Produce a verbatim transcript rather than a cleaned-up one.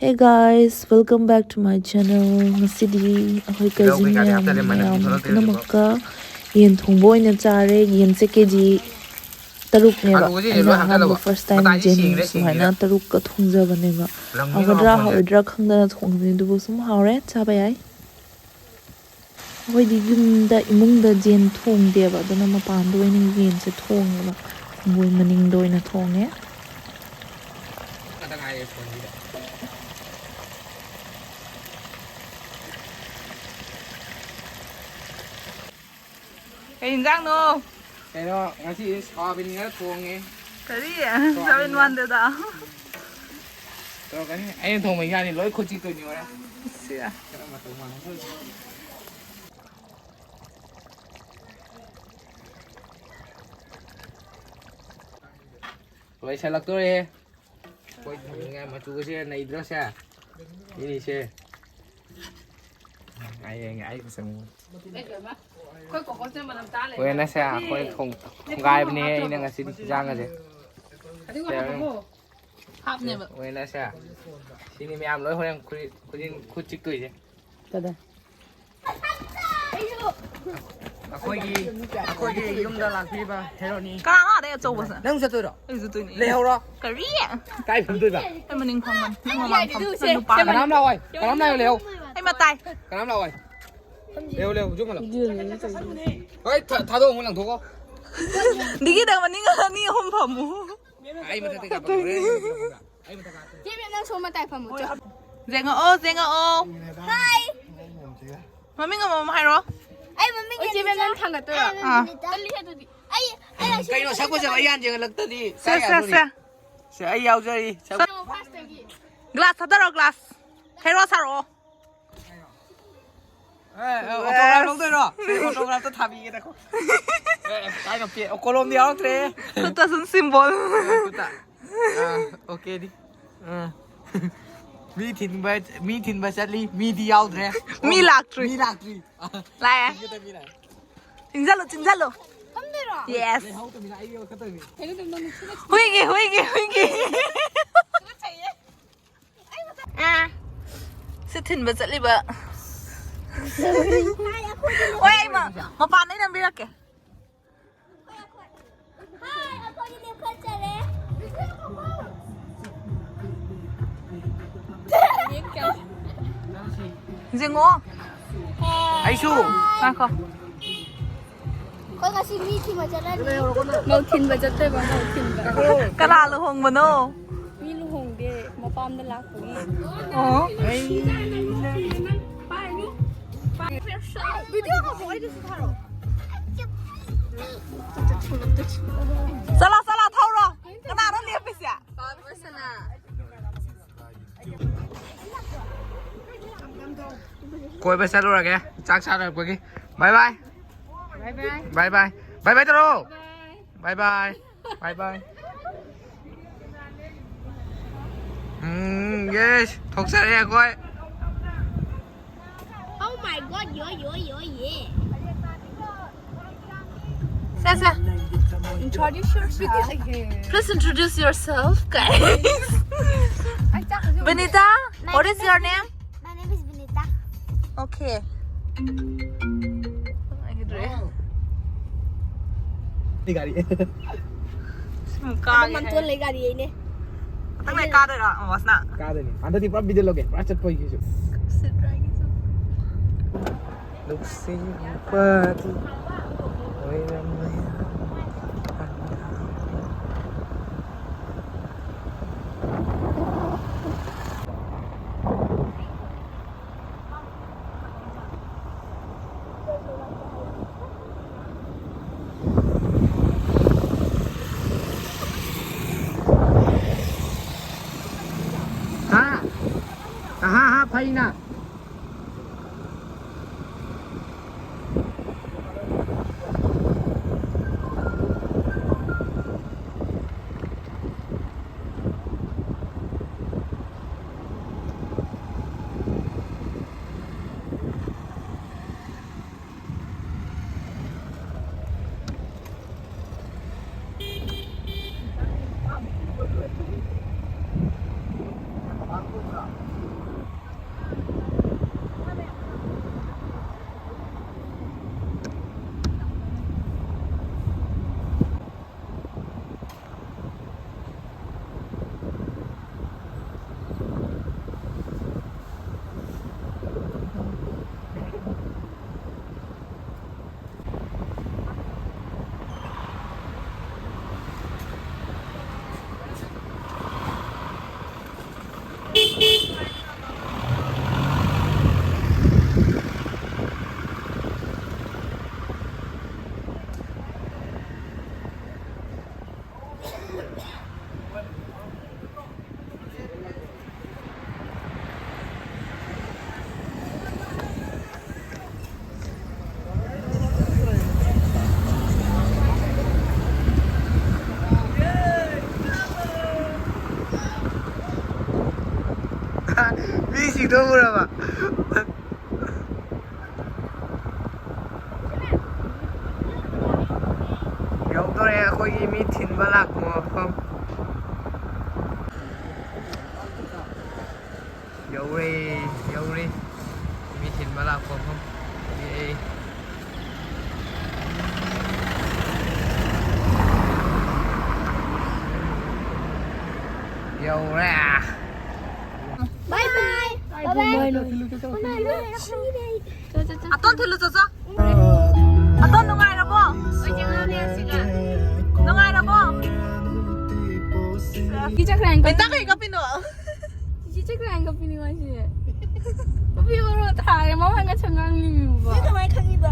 Hey guys, welcome back to my channel. ꯉꯁꯤꯗꯤ ꯑꯩꯈꯣꯏ cousin ꯃꯌꯥꯝ ꯃꯌꯥꯝ ꯄꯨꯝꯅꯃꯛꯀ ꯌꯦꯟ ꯊꯣꯡꯕ ꯑꯣꯏꯅ ꯆꯥꯔꯦ꯫ ꯌꯦꯟꯁꯦ ꯀꯦ ꯖꯤ ꯇꯔꯨꯛꯅꯦꯕ꯫ ꯑꯩꯅ ꯑꯍꯥꯟꯕ first time ꯌꯦꯟ ꯁꯨꯃꯥꯏꯅ ꯇꯔꯨꯛꯀ ꯊꯣꯡꯖꯕꯅꯦꯕ꯫ ꯍꯥꯎꯒꯗ꯭ꯔꯥ ꯍꯥꯎꯔꯣꯏꯗ꯭ꯔꯥ ꯈꯪꯗꯅ ꯊꯣꯡꯕꯅꯤ, ꯑꯗꯨꯕꯨ ꯁꯨꯝ ꯍꯥꯎꯔꯦ, ꯆꯥꯕ ꯌꯥꯏ꯫ ꯑꯩꯈꯣꯏꯗꯤ ꯌꯨꯝꯗ ꯏꯃꯨꯡꯗ ꯌꯦꯟ ꯊꯣꯡꯗꯦꯕ, ꯑꯗꯨꯅ ꯃꯄꯥꯟꯗ ꯑꯣꯏꯅ ꯌꯦꯟꯁꯦ ꯊꯣꯡꯉꯦꯕ꯫ ꯍꯤꯡꯒꯣꯜ ꯃꯅꯤꯡꯗ ꯑꯣꯏꯅ ꯊꯣꯡꯉꯦ꯫ ꯀꯩ ꯌꯦꯟꯖꯥꯡꯅꯣ? ꯀꯩꯅꯣ, ꯉꯁꯤ ꯁꯣꯌꯥꯕꯤꯟ ꯈꯔ ꯊꯣꯡꯉꯦ꯫ ꯀꯔꯤ? ꯁꯣꯌꯥꯕꯤꯟ ꯋꯥꯟꯗꯦꯗ꯫ ꯇꯧꯔꯛꯀꯅꯤ꯫ ꯑꯩꯅ ꯊꯣꯡꯕ ꯏꯟꯖꯥꯡꯅꯤ, ꯂꯣꯏ ꯈꯨꯠ ꯆꯤꯛꯇꯣꯏꯅꯤ ꯍꯣꯔꯦꯟ꯫ ꯁꯤꯌꯥ꯫ ꯈꯔ ꯃꯇꯧ ꯃꯥꯟꯅꯗꯣꯏꯅꯤ꯫ ꯂꯣꯏꯁꯜꯂꯛꯇꯣꯔꯦ꯫ ꯑꯩꯈꯣꯏ ꯊꯣꯡꯅꯤꯡꯉꯥꯏ ꯃꯆꯨꯒꯁꯦ ꯅꯩꯗ꯭ꯔꯣꯁꯦ? ꯃꯤꯅꯤꯁꯦ꯫ ꯑꯩ ꯌꯦꯡꯒꯦ, ꯑꯩ ꯐꯖꯅ ꯌꯦꯡꯒꯦ꯫ ꯑꯩꯈꯣꯏ ꯀꯣꯀꯣꯁꯅ ꯃꯅꯝ ꯇꯥ ꯂꯩꯔꯦ꯫ ꯍꯣꯔꯦꯟ ꯅꯁꯦ ꯑꯩꯈꯣꯏ ꯊꯣꯡ-, ꯊꯣꯡꯒꯥꯏꯕꯅꯦꯍꯦ ꯑꯩꯅ ꯉꯁꯤꯗꯤ ꯏꯟꯖꯥꯡꯒꯁꯦ꯫ ꯑꯗꯨꯒ ꯍꯥꯞꯄꯕꯣ? ꯍꯥꯞꯅꯦꯕ꯫ ꯍꯣꯔꯦꯟ ꯅꯁꯦ꯫ ꯁꯤꯅꯤ ꯃꯌꯥꯝ ꯂꯣꯏ ꯍꯣꯔꯦꯟ ꯈꯨꯖꯤꯟ, ꯈꯨꯖꯤꯟ, ꯈꯨꯠ ꯆꯤꯛꯇꯣꯏꯁꯦ꯫ ꯀꯗꯥꯏ? ꯑꯩꯈꯣꯏꯒꯤ, ꯑꯩꯈꯣꯏꯒꯤ ꯌꯨꯝꯗ ꯂꯥꯛꯄꯤꯕ ꯍꯦꯔꯣꯅꯤ꯫ ꯀꯅꯥꯅꯣ ꯑꯗꯩ ꯑꯆꯧꯕꯁꯦ? ꯅꯪ ꯆꯠꯇꯣꯏꯔꯣ? ꯑꯩꯁꯨ ꯆꯠꯇꯣꯏꯅꯦ꯫ ꯂꯩꯍꯧꯔꯣ꯫ ꯀꯔꯤ? ꯀꯥꯏ ꯐꯝꯗꯣꯏꯕ? ꯑꯩ ꯃꯅꯤꯡ ꯐꯝꯃꯅꯤ꯫ ꯅꯪ ꯃꯃꯥꯡ ꯐꯝ-, ꯅꯪ ꯅꯨꯄꯥ꯫ ꯀꯅꯥꯝ ꯂꯥꯛꯑꯣꯏ꯫ ꯀꯅꯥꯝ ꯂꯥꯛꯑꯣꯏ, ꯂꯩꯍꯧ꯫ ꯑꯩ ꯃꯇꯥꯏ꯫ ꯀꯅꯥꯝ ꯂꯥꯛꯑꯣꯏ꯫ ꯂꯩꯍꯧ, ꯂꯩꯍꯧ, ꯖꯨꯝ ꯍꯜꯂꯣ꯫ ꯍꯣꯏ, ꯊꯥ-, ꯊꯥꯗꯣꯛꯑꯣ, ꯑꯃꯨꯛ ꯂꯪꯊꯣꯛꯀꯣ꯫ ꯗꯤꯒꯤꯗ ꯃꯅꯤꯡ ꯑꯅꯤ ꯑꯍꯨꯝ ꯐꯝꯃꯨ꯫ ꯑꯩ ꯃꯊꯛꯇ ꯀꯥꯞꯄꯛꯀꯦ, ꯍꯣꯔꯦꯟ ꯑꯩ ꯃꯊꯛꯇ ꯀꯥꯞꯄꯛꯀꯦ꯫ ꯆꯦ ꯃꯦꯝ, ꯅꯪ ꯁꯣꯝ ꯃꯇꯥꯏ ꯐꯝꯃꯣ, ꯆꯣ꯫ ꯌꯦꯡꯉꯛꯑꯣ, ꯌꯦꯡꯉꯛꯑꯣ꯫ ꯍꯥꯏ꯫ ꯃꯃꯤꯡ ꯑꯃꯃꯝ ꯍꯥꯏꯔꯣ꯫ ꯑꯩ ꯃꯃꯤꯡ ꯍꯣꯏ, ꯆꯦ ꯃꯦꯝ, ꯅꯪ ꯊꯥꯡꯒꯠꯇꯣꯏꯔꯣ? ꯑꯥ꯫ ꯇꯜꯂꯤ ꯑꯗꯨꯗꯤ꯫ ꯑꯩ, ꯑꯩ ꯑꯁꯤ ꯀꯩꯅꯣ, ꯁꯛꯄꯁꯦ ꯑꯩ ꯍꯥꯟ ꯌꯦꯡꯍꯜꯂꯛꯇꯗꯤ ꯁꯦ, ꯀꯥꯏ ꯁꯦ, ꯌꯥꯗꯣꯔꯤ? ꯁꯦ꯫ ꯁꯦ, ꯑꯩ ꯌꯥꯎꯖꯔꯤ꯫ ꯁꯛ- ꯐꯥꯔꯁꯇꯒꯤ꯫ ꯒ꯭ꯂꯥꯁ ꯊꯥꯗꯔꯣ, ꯒ꯭ꯂꯥꯁ꯫ ꯍꯦꯔꯣ ꯁꯥꯔꯛꯑꯣ꯫ ꯑꯦ, ꯑꯦ, ꯑꯣꯇꯣꯒ꯭ꯔꯥꯐ ꯂꯧꯗꯣꯏꯔꯣ? ꯁꯦ, ꯑꯣꯇꯣꯒ꯭ꯔꯥꯐꯇꯣ ꯊꯥꯕꯤꯒꯦꯗꯀꯣ꯫ ꯑꯦ, ꯑꯦ, ꯀꯥꯏꯅꯣ ꯄꯦ-, ꯑꯣ, ꯀꯣꯂꯣꯝꯗꯤ ꯌꯥꯎꯔꯛꯇ꯭ꯔꯦ꯫ ꯈꯨꯠꯇ ꯁꯨꯝ ꯁꯤꯝꯕꯣꯜ꯫ ꯑꯦ, ꯈꯨꯠꯇ꯫ ꯑꯥ, ꯑꯣꯀꯦꯗꯤ꯫ ꯑꯥ꯫ ꯃꯤ ꯊꯤꯟꯕ, ꯃꯤ ꯊꯤꯟꯕ ꯆꯠꯂꯤ, ꯃꯤꯗꯤ ꯌꯥꯎꯗ꯭ꯔꯦ꯫ ꯃꯤ ꯂꯥꯛꯇ꯭ꯔꯤ꯫ ꯃꯤ ꯂꯥꯛꯇ꯭ꯔꯤ꯫ ꯂꯥꯛꯑꯦ꯫ ꯊꯤꯟꯒꯗꯕ ꯃꯤ ꯂꯥꯛꯑꯦ꯫ ꯆꯤꯡꯁꯜꯂꯨ, ꯆꯤꯡꯁꯜꯂꯨ꯫ ꯐꯝꯗꯣꯏꯔꯣ? Yes꯫ ꯂꯩꯍꯧꯗꯕꯤꯗ ꯑꯩ ꯌꯣꯛꯀꯗꯕꯅꯤ꯫ ꯀꯩꯅꯣ ꯅꯪ ꯊꯤꯅ ꯍꯨꯏꯒꯤ, ꯍꯨꯏꯒꯤ, ꯍꯨꯏꯒꯤ꯫ ꯇꯨꯀꯠꯆꯩꯌꯦ꯫ ꯑꯩ ꯃꯊꯛ ꯊꯤꯟꯕ ꯆꯠꯂꯤꯕ꯫ ꯍꯣꯏ, ꯑꯩ ꯃ-, ꯃꯄꯥꯟꯗꯩ ꯅꯝꯕꯤꯔꯛꯀꯦ꯫ ꯌꯦꯡꯉꯣ꯫ ꯑꯩꯁꯨ꯫ ꯉꯥꯏꯈꯣ꯫ ꯑꯩꯈꯣꯏ ꯉꯁꯤ ꯃꯤ ꯊꯤꯟꯕ ꯆꯠꯂꯅꯤ꯫ ꯃꯧ ꯊꯤꯟꯕ ꯆꯠꯇꯣꯏꯕ, ꯃꯧ ꯊꯤꯟꯕ꯫ ꯀꯅꯥ ꯂꯨꯍꯣꯡꯕꯅꯣ? ꯃꯤ ꯂꯨꯍꯣꯡꯗꯦ, ꯃꯄꯥꯝꯗ ꯂꯥꯛꯄꯒꯤ꯫ ꯑꯣ꯫ ꯚꯤꯗꯤꯑꯣ ꯀꯥꯞꯄꯣ, ꯑꯩꯗꯁꯨ ꯊꯥꯔꯛꯑꯣ꯫ ꯆꯠꯂꯣ, ꯆꯠꯂꯣ, ꯊꯧꯔꯣ꯫ ꯀꯅꯥꯅꯣ ꯂꯦꯞꯄꯤꯁꯦ? ꯀꯣꯏꯕ ꯆꯠꯂꯨꯔꯒꯦ, ꯆꯥꯛ ꯆꯥꯅꯔꯛꯄꯒꯤ꯫ ꯕꯥꯏ ꯕꯥꯏ꯫ ꯕꯥꯏ ꯕꯥꯏ꯫ ꯕꯥꯏ ꯕꯥꯏ꯫ ꯕꯥꯏ ꯕꯥꯏ ꯇꯧꯔꯣ꯫ ꯕꯥꯏ ꯕꯥꯏ꯫ ꯕꯥꯏ ꯕꯥꯏ꯫ ꯎꯝ, ꯌꯦꯁ, ꯊꯣꯛꯆꯔꯦ ꯑꯩꯈꯣꯏ꯫ Oh my God, yo, yo, yo, yeah. Say, say. Introduce yourself. Please introduce yourself, guys. ꯑꯩ ꯆꯥꯛ ꯍꯧꯖꯤꯛ Benita, what is your name? My name is Benita. Okay. ꯑꯩ ꯒꯥꯔꯤ꯫ ꯁꯨꯝ ꯀꯥꯒꯦ ꯍꯥꯏ꯫ ꯃꯟꯇꯣꯟ ꯂꯩ ꯒꯥꯔꯤ ꯑꯩꯅꯦ꯫ ꯃꯊꯪ ꯂꯩ ꯀꯥꯗꯣꯏꯔꯣ, ꯃꯣꯁꯅ? ꯀꯥꯗꯣꯏꯅꯤ꯫ ꯍꯟꯗꯛꯇꯤ ꯄꯨꯔꯥ ꯚꯤꯗꯤꯑꯣ ꯂꯧꯒꯦ, ꯄꯨꯔꯥ ꯆꯠꯄꯒꯤ ꯀꯩꯁꯨ꯫ ꯅꯨꯡꯁꯤꯕꯗꯤ ꯑꯣꯏꯔꯝꯂꯦ꯫ हाँ, हाँ, हाँ, फैना। ꯃꯤꯁꯤꯡꯗꯣ ꯎꯔꯕ? ꯌꯧꯗꯣꯔꯦ ꯑꯩꯈꯣꯏꯒꯤ ꯃꯤ ꯊꯤꯟꯕ ꯂꯥꯛꯄ ꯃꯐꯝ꯫ ꯌꯧꯔꯦ, ꯌꯧꯔꯦ꯫ ꯃꯤ ꯊꯤꯟꯕ ꯂꯥꯛꯄ ꯃꯐꯝ꯫ ꯌꯧꯔꯦ꯫ ꯌꯧꯔꯦ꯫ Bye bye. Bye bye. ꯑꯇꯣꯟ ꯊꯤꯜꯂꯨ ꯆꯠꯆꯣ꯫ ꯑꯇꯣꯟ ꯅꯨꯡꯉꯥꯏꯔꯕꯣ? ꯅꯨꯡꯉꯥꯏꯔꯕꯣ? ꯆꯠꯈ꯭ꯔꯦ꯫ ꯕꯦꯇꯥ ꯀꯩ ꯀꯞꯄꯤꯅꯣ? ꯆꯤꯆꯦ ꯆꯠꯈ꯭ꯔꯦ ꯍꯥꯏꯅ ꯀꯞꯄꯤꯅꯤ ꯃꯥꯁꯦ꯫ ꯀꯞꯄꯤ ꯑꯣꯏꯔꯣ ꯊꯥꯔꯦ ꯃꯃꯥꯏ ꯉꯁꯪ ꯉꯥꯡꯂꯤꯃꯤꯕ꯫ ꯅꯪ ꯀꯃꯥꯏ ꯈꯪꯉꯤꯕ?